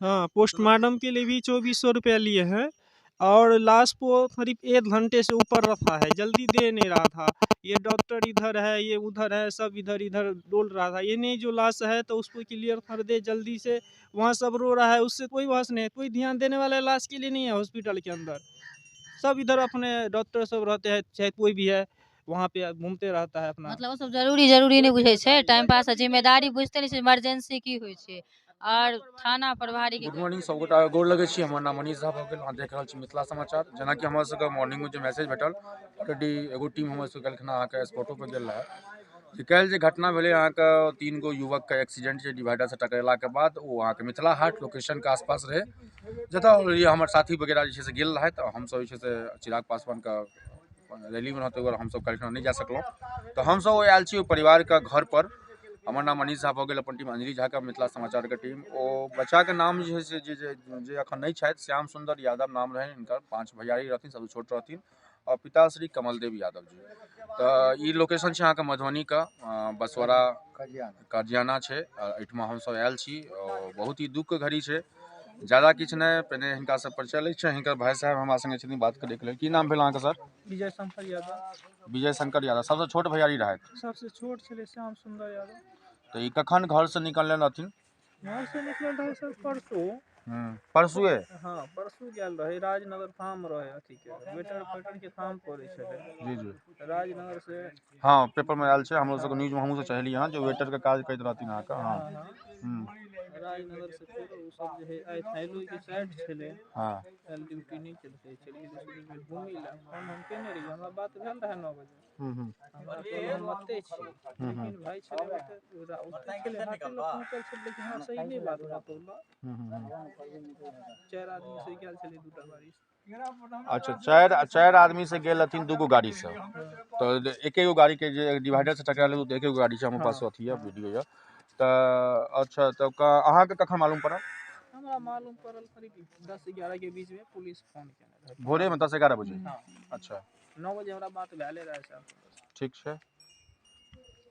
हाँ, पोस्टमार्टम के लिए भी 2400 रुपया लिए हैं और लाश को करीब 1 घंटे से ऊपर रखा है, जल्दी दे नहीं रहा था। ये डॉक्टर इधर है, ये उधर है, सब इधर इधर डोल रहा था। ये नहीं जो लाश है तो उसको क्लियर कर दे जल्दी से। वहाँ सब रो रहा है, उससे कोई बहस नहीं है, कोई ध्यान देने वाला लाश के लिए नहीं है हॉस्पिटल के अंदर। सब इधर अपने डॉक्टर सब रहते हैं, चाहे कोई भी है वहाँ पे घूमते रहता है अपना। मतलब ओ सब जरूरी जरूरी नहि बुझै छै, टाइम पास आ जिम्मेदारी बुझते नहि छै, इमरजेंसी की होइ छै। और थाना प्रभारी के गुड मॉर्निंग सब गोटा गोर लगै छी। हमर नाम मनीष झा भऽ गेल, अहाँ देख रहल छी मिथिला समाचार। जेनाकि हमर सबके मॉर्निंगमे जे मैसेज भेटल, ऑलरेडी एगो टीम हमर सबके काल्हिखना अहाँके स्पॉटो पर गेल रहै। जे काल्हि जे घटना भेलै अहाँके 3 गो युवकके एक्सीडेंट जे डिवाइडरसँ टकरेलाके बाद ओ अहाँके मिथिला हाट लोकेशनके आसपास रहै, जतऽ ऑलरेडी हमर साथी वगैरह जे छै से गेल रहै। तऽ हमसब जे छै से चिराग पासवानके रैलीमे रहौँ, ताहि दुआरे हमसब काल्हिखना नहि जा सकलहुँ। तऽ हमसब आयल छी ओहि परिवारके घर पर। हमर नाम मनीष झा भऽ गेल, अपन टीम अंजलि झाके मिथिला समाचारके टीम। ओ बच्चाके नाम जे है से जे जे जे एखन नहि छथि, श्याम सुन्दर यादव नाम रहनि हिनकर, 5 भैयारी रहथिन, सबसँ छोट रहथिन, आओर पिताश्री कमलदेव यादव जी। तऽ ई लोकेशन छै अहाँके मधुबनीके बसवरा कजियाना छै। एहिठमा हमसब आयल छी। बहुत ही दुःखके घड़ी छै, ज्यादा किछु नहि। पहिने हिनकासँ परिचय लै छै, हिनकर भाई साहेब हमरा सङ्गे छथिन बात करैके लेल। की नाम भेल अहाँके सर? विजय शंकर यादव। विजय शंकर यादव सबसँ छोट भैयारी रहथि? सबसँ छोट छलै श्याम सुन्दर यादव। तऽ ई कखन घरसँ निकलल रहथिन? घरसँ निकलल रहै सर परसू। परसुए? हाँ, परसू गेल रहै। राजनगर काम रहै अथीके, वेटर फेटर के काम करै छलै। जी जी, राजनगर से। हाँ, पेपरमे आयल छै, हमरो सबके न्यूजमे हमहूँ सब चढ़ेलियै हँ जे वेटरके काज करैत रहथिन अहाँके। हाँ, राजनगर से फेर ओ सब जे है आइ थैलोके साइड छलै। हाँ, काल्हि ड्यूटी नहि केलकै, चलि गेलै घुमै लए। फोन हम केने रहियै, हमरा बात भेल रहै 9 बजे। हमरा कहल हम ओतै छी, लेकिन भाइ छलै ओतै छलै, हाटे लग पहुँचल छलै, लेकिन हमरा सही नहि बात बतौलक। 4 आदमी से गेल छलै, 2टा गाड़ी। अच्छा, चारि आदमी से गेल रहथिन 2 गो गाड़ीसँ। तऽ एके गो गाड़ीके जे डिवाइडरसँ टकरायल तऽ एके गो गाड़ी छै हमर पास, अथी यऽ वीडियो यऽ। तऽ अच्छा, तऽ अहाँके कखन मालूम पड़ल? हमरा मालूम पड़ल करीब 10-11 के बीचमे पुलिस फोन केने रहै। भोरेमे 10-11 बजे? हाँ। अच्छा, 9 बजे हमरा बात भेले रहै सर। ठीक छै।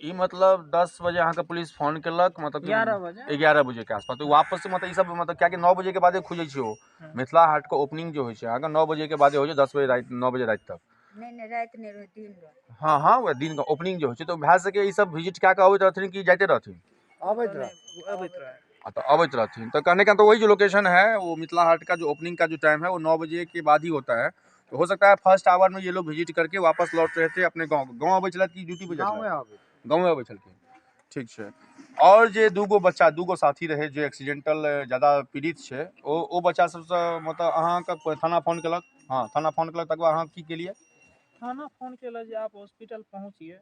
ई मतलब 10 बजे अहाँके पुलिस फोन केलक, मतलब 11 बजे, 11 बजे के आसपास। तऽ वापस मतलब ई सब मतलब कियाकि 9 बजे के बादे खुजै छै ओ मिथिला हाटके ओपनिंग जे होइ छै अहाँके 9 बजे के बादे होइ छै, 10 बजे राति, 9 बजे राति तक। नहि राति नहि रहै, दिन रहै। हाँ हाँ, वएह दिन के ओपनिंग जे होइ छै। तऽ भए सके ई सब विजिट कए कऽ अबैत रहथिन कि जाइते रहथिन? अबैत रहथिन। अबैत रहै। तो अबैत रहथिन। तो कहने का तो वही जो लोकेशन है वो मिथिला हाट का जो ओपनिंग का जो टाइम है वो 9 बजे के बाद ही होता है। तो हो सकता है फर्स्ट आवर में ये लोग विजिट करके वापस लौट रहे थे अपने गाँव। गाँव अबै छलथि कि ड्यूटी पर जाइ छलथि? गाँवे अबै छलखिन। ठीक छै। और जे 2 गो बच्चा, 2 गो साथी रहे जे एक्सीडेंटल ज़्यादा पीड़ित छै, ओ बच्चा सबसँ मतलब अहाँके थाना फोन केलक? हाँ, थाना फोन केलक, तकर बाद अहाँ की केलियै? थाना फोन केलक जे आप हॉस्पिटल पहुँचिए।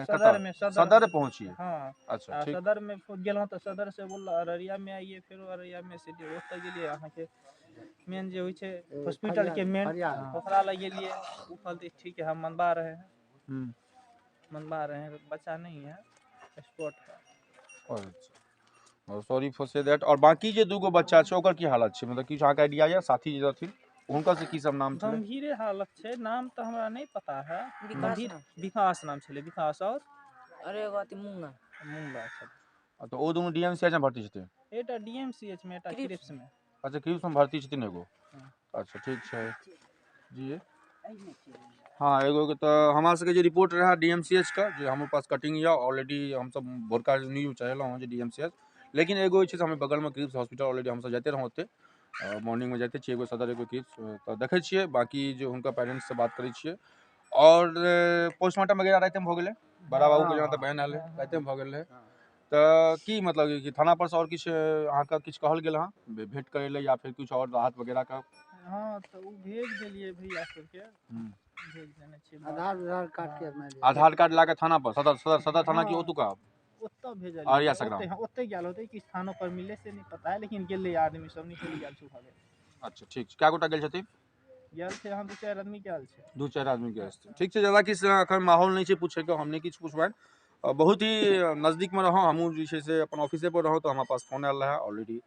सदर में, सदर पहुँचिए। हाँ। अच्छा, ठीक। सदर में गेलहुँ तऽ सदर से बोलल अररिया में आइए, फेर अररिया में से ओतऽ गेलियै अहाँके मेन जे होइ छै हॉस्पिटल के मेन, ओकरा लग गेलियै। ओ कहलकै ठीक है, हम मनबा रहे हैं, मनबा रहे हैं, बच्चा नहीं है, स्पॉट है। अच्छा, सॉरी फॉर से that. और बाकी जे 2 गो बच्चा छै ओकर की हालत छै? मतलब किछु अहाँके आइडिया यऽ? साथी जे रहथिन हुनकर से की सब नाम छलै? गंभीरे हालत छै, नाम तऽ हमरा नहि पता है। गंभीर विकास नाम छलै, विकास और अरे एगो अथी मूंगा, मूंगा छलै। तऽ ओ दुनू डीएमसीएच में भर्ती छथिन? एकटा डीएमसीएच में, एकटा क्रिप्स में। अच्छा, क्रिप्स में भर्ती छथिन एगो। अच्छा, ठीक छै जी। हाँ, एगो के तऽ हमरा सबके जे रिपोर्ट रहै डीएमसीएच के, जे हमर पास कटिंग यऽ ऑलरेडी, हमसब भोरका न्यूज चढ़ेलहुँ हँ जे डीएमसीएच, लेकिन एगो जे छै से हमर बगलमे क्रिप्स हॉस्पिटल ऑलरेडी हमसब जाइते रहौँ ओतऽ मॉर्निंगमे जाइते छियै, एगो सदर एगो क्रिप्स। तऽ देखै छियै, बाकी जे हुनकर पेरेंट्ससँ बात करै छियै। और पोस्टमार्टम वगैरह रातिमे भऽ गेलै, बड़ा बाबूके जेना तऽ बहन आयल रहै, रातिमे भऽ गेल रहै। तऽ की मतलब कि थाना पर से और किछु अहाँके किछु कहल गेल हँ भेंट करै लए या फिर किछु और राहत वगैरहके? हाँ, तऽ ओ भेज देलियै भैया सबके, भेज देने छियै। आधार कार्ड के आधार कार्ड लए कऽ थाना पर, सदर सदर सदर थाना की ओतुका? ओतऽ भेजल, ओतऽ गेल होतै कि स्थानों पर मिले से नहीं पता है, लेकिन गेलै आदमी सब निकलि गेल छै। अच्छा, ठीक छै। कए गोटा गेल छथिन? गेल छै हम 2-4 आदमी गेल छै। 2-4 आदमी गेल छथिन। ठीक छै, ज्यादा किछु एखन माहौल नहि छै पूछैके, हम नहि किछु पुछबनि। बहुत ही नजदीकमे रहौँ, हमहूँ जे छै से अपन ऑफिसे पर रहौँ, तऽ हमरा पास फोन आयल रहए ऑलरेडी।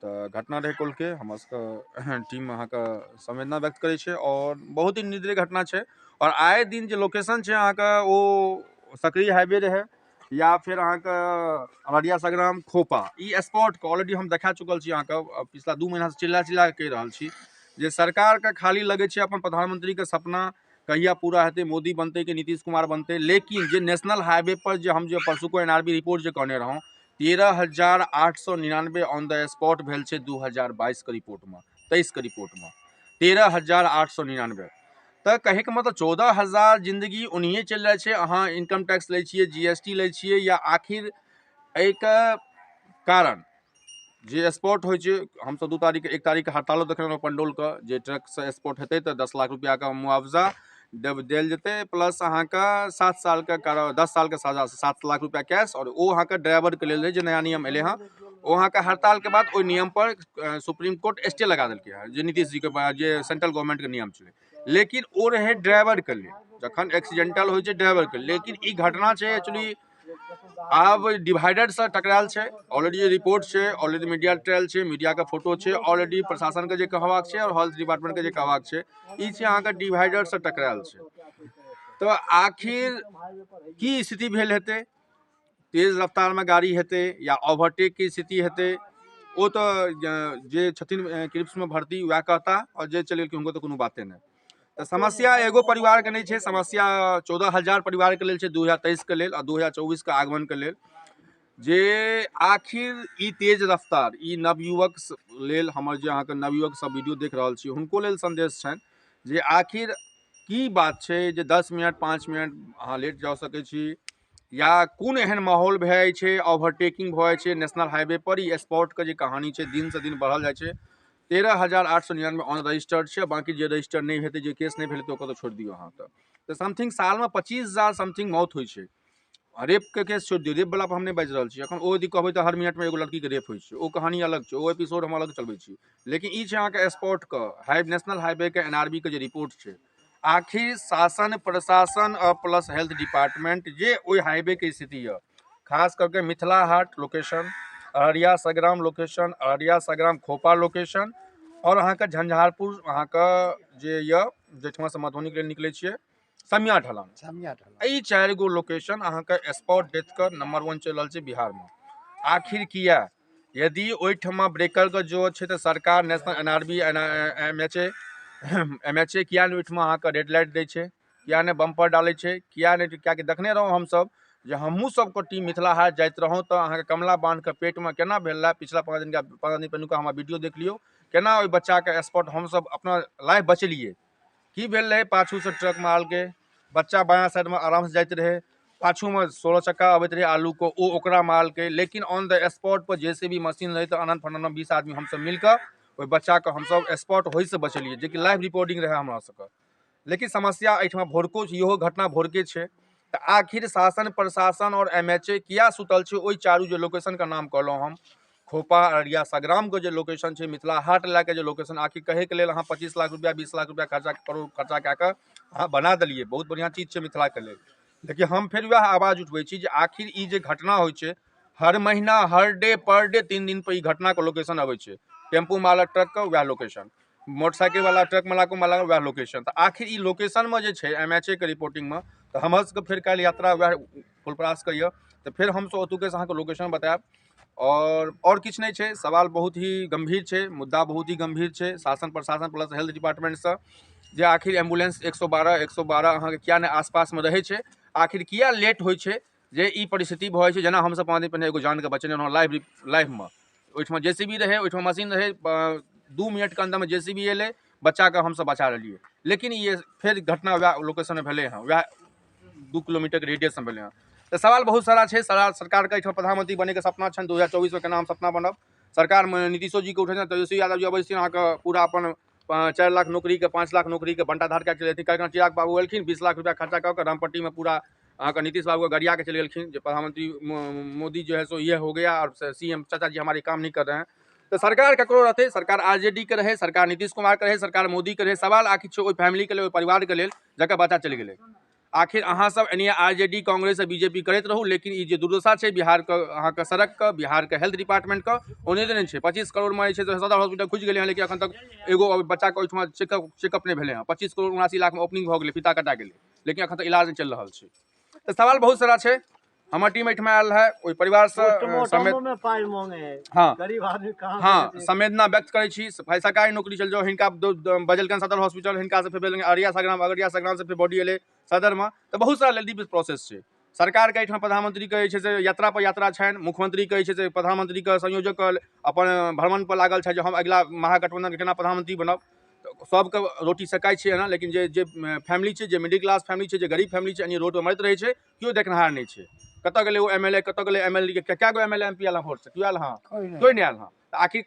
तऽ घटना रहै कौलके, हमरा सबके टीम अहाँके संवेदना व्यक्त करै छै और बहुत ही निर्दयी घटना छै। और आए दिन जे लोकेशन छै अहाँके ओ सकरी हाईवे रहै, या फेर अहाँके अररिया संग्राम खोपा, ई स्पॉटके ऑलरेडी हम देखा चुकल छी अहाँके। पिछला 2 महीनासँ चिल्ला चिल्ला कहि रहल छी जे सरकारके खाली लगै छै अपन प्रधानमंत्रीके सपना कहिया पूरा हेतै, मोदी बनतै कि नीतीश कुमार बनतै। लेकिन जे नेशनल हाईवे पर जे हम जे परसुको एनआरबी रिपोर्ट जे कहने रहौं 13,899 ऑन the spot भेल छै 2022 के रिपोर्टमे, 23 के रिपोर्टमे 13,899। तऽ कहैके मतलब 14,000 जिंदगी ओनाहिए चलि जाइ छै। अहाँ इनकम टैक्स लै छियै, जीएसटी लै छियै, या आखिर एहिके कारण जे स्पॉट होइ छै। हमसब 2 तारीख 1 तारीखके हड़तालो देखने रहौं पंडौलके, जे ट्रकसँ स्पॉट हेतै तऽ 10 लाख रुपैआके मुआवजा देल जेतै, प्लस अहाँके 7 सालके 10 सालके सजा, 7 लाख रुपैआ कैश। आओर ओ अहाँके ड्राइवरके लेल रहै जे नया नियम एलै हँ, ओ अहाँके हड़तालके बाद ओहि नियम पर सुप्रीम कोर्ट स्टे लगा देलकै हँ, जे नीतीश जीके जे सेंट्रल गवर्नमेंटके नियम छलै। लेकिन ओ रहै ड्राइवरके लेल, जखन एक्सीडेंटल होइ छै ड्राइवरके। लेकिन ई घटना छै एक्चुअली आब डिवाइडरसँ टकरायल छै, ऑलरेडी रिपोर्ट छै, ऑलरेडी मीडिया ट्रायल छै, मीडियाके फोटो छै, ऑलरेडी प्रशासनके जे कहबाक छै आओर हेल्थ डिपार्टमेंटके जे कहबाक छै, ई छै अहाँके डिवाइडरसँ टकरायल छै। तऽ आखिर की स्थिति भेल हेतै? तेज रफ्तारमे गाड़ी हेतै या ओवरटेकके स्थिति हेतै, ओ तऽ जे छथिन क्रिप्समे भर्ती वएह कहता, आओर जे चलि गेलखिन हुनको तऽ कोनो बाते नहि। तऽ समस्या एगो परिवारके नहि छै, समस्या 14,000 परिवारके लेल छै 2023 के लेल आ 2024 के आगमनके लेल। जे आखिर ई तेज रफ्तार ई नवयुवक लेल, हमर जे अहाँके नवयुवक सब वीडियो देख रहल छी हुनको लेल संदेश छनि जे आखिर की बात छै जे 10 मिनट 5 मिनट अहाँ लेट जा सकै छी, या कोन एहन माहौल भए जाइ छै, ओवरटेकिंग भऽ जाइ छै नेशनल हाईवे पर। ई स्पॉटके जे कहानी छै दिनसँ दिन बढ़ल जाइ छै। 13,899 ऑन रजिस्टर्ड छै, बाँकी जे रजिस्टर नहि हेतै, जे केस नहि भेल हेतै, ओकर तऽ छोड़ि दियौ अहाँ। तऽ समथिंग सालमे 25,000 समथिंग मौत होइ छै। रेपके केस छोड़ि दियौ, रेपवला पर हम नहि बाजि रहल छी एखन। ओ यदि कहबै तऽ हर मिनटमे एगो लड़कीके रेप होइ छै, ओ कहानी अलग छै, ओ एपिसोड हम अलग चलबै छी। लेकिन ई छै अहाँके स्पॉटके नेशनल हाईवेके एनआरबी के जे रिपोर्ट छै, आखिर शासन प्रशासन और प्लस हेल्थ डिपार्टमेंट जे ओहि हाईवे के स्थिति यऽ, खास करके मिथिला हाट लोकेशन, अररिया संग्राम लोकेशन, अररिया संग्राम खोपा लोकेशन, और अहाँके झंझारपुर अहाँके जे यऽ जाहिठमासँ मधुबनीके लेल निकलै छियै समिया ढलान, समिया ढलान, एहि 4 गो लोकेशन अहाँके स्पॉट डेथके नंबर 1 चलि रहल छै बिहारमे। आखिर किया? यदि ओहिठमा ब्रेकरके जरूरत छै तऽ सरकार नेशनल एनआरबी एमएचए किया नहि ओहिठमा अहाँके रेड लाइट दै छै, किया नहि बम्पर डालै छै, किया नहि? कियाकि देखने रहौं हमसब जे हमहूँ सबके टीम मिथिला हाट जाइत रहौं तऽ अहाँके कमला बान्हके पेटमे केना भेल रहए पिछला 15 दिन पहिलुका हमरा वीडियो देख लियौ, केना ओहि बच्चाके स्पॉट हमसब अपना लाइफ बचेलियै। की भेल रहै? पाछूसँ ट्रक मारलकै, बच्चा बायाँ साइडमे आरामसँ जाइत रहै, पाछूमे 16 चक्का अबैत रहै आलूके, ओ ओकरा मारलकै। लेकिन on the spot per JCB machine रहै तऽ अनन फनन 20 आदमी हमसब मिलकऽ ओहि बच्चाके हमसब स्पॉट होइसँ बचेलियै, जेकि लाइव रिपोर्टिंग रहै हमरा सबके। लेकिन समस्या एहिठमा भोरको इहो घटना भोरके छै। तऽ आखिर शासन प्रशासन और एमएचए किया सुतल छै? ओहि चारू जे लोकेशनके नाम कहलहुँ हम, खोपा अररिया संग्रामके जे लोकेशन छै, मिथिला हाट लए कऽ जे लोकेशन, आखिर कहैके लेल अहाँ 25 लाख रुपैआ 20 लाख रुपैआ खर्चा करोड़ खर्चा कए कऽ अहाँ बना देलियै, बहुत बढ़िआँ चीज छै मिथिलाके लेल। लेकिन हम फेर वएह आवाज उठबै छी जे आखिर ई जे घटना होइ छै हर महीना, हर डे पर डे 3 दिन पर ई घटनाके लोकेशन अबै छै। टेम्पू मालक ट्रकके वएह लोकेशन, मोटरसाइकिल वाला ट्रक मालक मालक वएह लोकेशन। तऽ आखिर ई लोकेशनमे जे छै एमएचए के रिपोर्टिंगमे, तऽ हमर सबके फेर काल्हि यात्रा वएह फुलपरासके यऽ, तऽ फेर हमसब ओतुके अहाँके लोकेशन बतायब। और किछु नहि छै, सवाल बहुत ही गंभीर छै, मुद्दा बहुत ही गंभीर छै शासन प्रशासन प्लस हेल्थ डिपार्टमेंटसँ जे आखिर एम्बुलेंस 112 अहाँके किया नहि आसपासमे रहै छै, आखिर किया लेट होइ छै जे ई परिस्थिति भऽ जाइ छै। जेना हमसब 5 दिन पहिने एगो जानके बचेने रहौं लाइवमे, ओहिठमा जेसीबी रहै, ओहिठमा मशीन रहै, 2 मिनटके अन्दरमे जेसीबी एलै, बच्चाके हमसब बचा लेलियै। लेकिन ई फेर घटना वएह लोकेशनमे भेलै हँ, वएह 2 किलोमीटरके रेडियसमे भेलै हँ। तऽ सवाल बहुत सारा छै। सरकारके एहिठाम प्रधानमंत्री बनैके सपना छनि, 2024 केना हम सपना बनब। सरकारमे नीतीशो जीके उठै छनि, तेजस्वी यादव जी अबै छथिन अहाँके पूरा अपन 4 लाख नौकरीके 5 लाख नौकरीके बंटाधार कए कऽ चलि जेथिन। काल्हि चिराग बाबू एलखिन, 20 लाख रुपया खर्चा कऽ कऽ रामपट्टीमे पूरा अहाँके नीतीश बाबूके गरिया के चलि गेलखिन जे प्रधानमंत्री मोदी जो है सो ये हो गया और सीएम चाचा जी हमारे काम नहीं कर रहे हैं। तऽ सरकार ककरो रहतै, सरकार आरजेडी के रहै, सरकार नीतीश कुमार के रहै, सरकार मोदी के रहै, सवाल आखिर छै ओहि फैमिलीके लेल, ओहि परिवारके लेल जकर बच्चा चलि गेलै। आखिर अहाँ सब एनी आरजेडी कांग्रेस आ बीजेपी करैत रहू, लेकिन ई जे दुर्दशा छै बिहारके अहाँके सड़कके, बिहारके हेल्थ डिपार्टमेंटके, ओ नहि छै। 25 करोड़मे जे छै से सदर हॉस्पिटल खुजि गेलै हँ, लेकिन एखन तक एगो बच्चाके ओहिठमा चेकअप नहि भेलै हँ। 25 करोड़ 79 लाखमे ओपनिंग भऽ गेलै, फीता कटा गेलै, लेकिन एखन तक इलाज नहि चलि रहल छै। तऽ सवाल बहुत सारा छै। हमर टीम एहिठमा आयल रहै ओहि परिवारसँ समेत। में पाई मांगे है। हँ। गरीब आदमी कहाँ? हँ, संवेदना व्यक्त करै छी। भाइ, सरकारी नौकरी चलि जाउ, हिनका बजेलकनि सदर हॉस्पिटल, हिनकासँ फेर भेजलकनि अररिया संग्राम, अररिया संग्रामसँ फेर बॉडी एलै सदरमे। तऽ बहुत सारा लेंदी प्रोसेस छै। सरकारके एहिठाम प्रधानमंत्रीके जे छै से यात्रा पर यात्रा छनि, मुख्यमंत्रीके जे छै से प्रधानमंत्रीके संयोजक अपन भ्रमण पर लागल छथि जे हम अगिला महागठबंधनके केना प्रधानमंत्री बनब। तऽ सबके रोटी सेकाइ छै एना, लेकिन जे जे फैमिली छै, जे मिडिल क्लास फैमिली छै, जे गरीब फैमिली छै, एनी रोडपर मरैत रहै छै, केओ देखनिहार नहि छै। कतऽ गेलै ओ एम एल ए? कतऽ गेलै एम एल ए? कए गो एम एल ए, एम पी आयल हँ वोटसँ? केओ आयल हँ? कोइ नहि आयल हँ। तऽ आखिर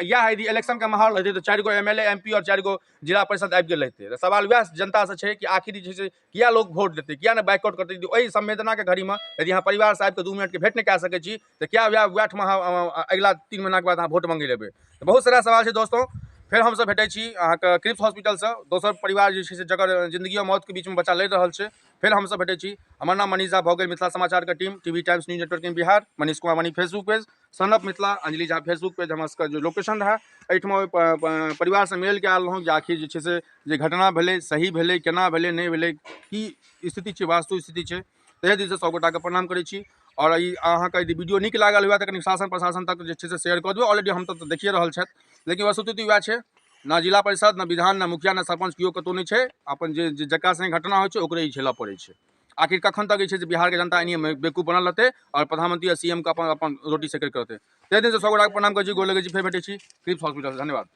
इएह यदि इलेक्शनके माहौल रहतै तऽ 4 गो एम एल ए, एम पी आओर 4 गो जिला परिषद आबि गेल रहितै। तऽ सवाल वएह जनतासँ छै कि आखिर जे छै से किया लोक वोट देतै, किया नहि बाइकआउट करतै? यदि ओहि संवेदनाके घड़ीमे यदि अहाँ परिवारसँ आबिकऽ 2 मिनटके भेँट नहि कए सकै छी, तऽ किया वएह ठाम अहाँ अगिला 3 महीनाके बाद अहाँ वोट मङ्गै लेबै? तऽ बहुत सारा सवाल छै दोस्तों। फेर हमसब भेटै छी अहाँके क्रिप्स हॉस्पिटलसँ। दोसर परिवार जे छै से जकर जिंदगी आओर मौतके बीचमे बच्चा लड़ि रहल छै, फेर हमसब भेटै छी। हमर नाम मनीष झा भऽ गेल। मिथिला समाचारके team, TV times news network in Bihar, Manish Kumar Mani Facebook page, son of Mithila, Anjali Jha Facebook page. हमर सबके जे लोकेशन रहए एहिठमा, ओहि परिवारसँ मिलके आयल रहौँ जे आखिर जे छै से जे घटना भेलै सही भेलै, केना भेलै, नहि भेलै, की स्थिति छै, वास्तु स्थिति छै। तहे दिलसँ सब गोटाके प्रणाम करै छी। आओर ई अहाँके यदि वीडियो नीक लागल हुए तऽ कनि शासन प्रशासन तक जे छै से शेयर कऽ दियौ। ऑलरेडी हम तऽ देखिए रहल छथि, लेकिन वस्तुस्थिति वएह छै, न जिला परिषद, न विधान, न मुखिया, न सरपञ्च, केओ कतहु नहि छै। अपन जे जकरा संगे घटना होइ छै ओकरे ई झेलऽ पड़ै छै। आखिर कखन तक जे छै से बिहारके जनता एनाहिए बेवकूफ बनल रहतै आओर प्रधानमंत्री आ सी एम के अपन अपन रोटी सेकैत रहतै? ताहि दिनसँ सब गोटाके प्रणाम करै छी, गोर लगै छी। फेर भेटै छी क्रिप्स हॉस्पिटल। धन्यवाद।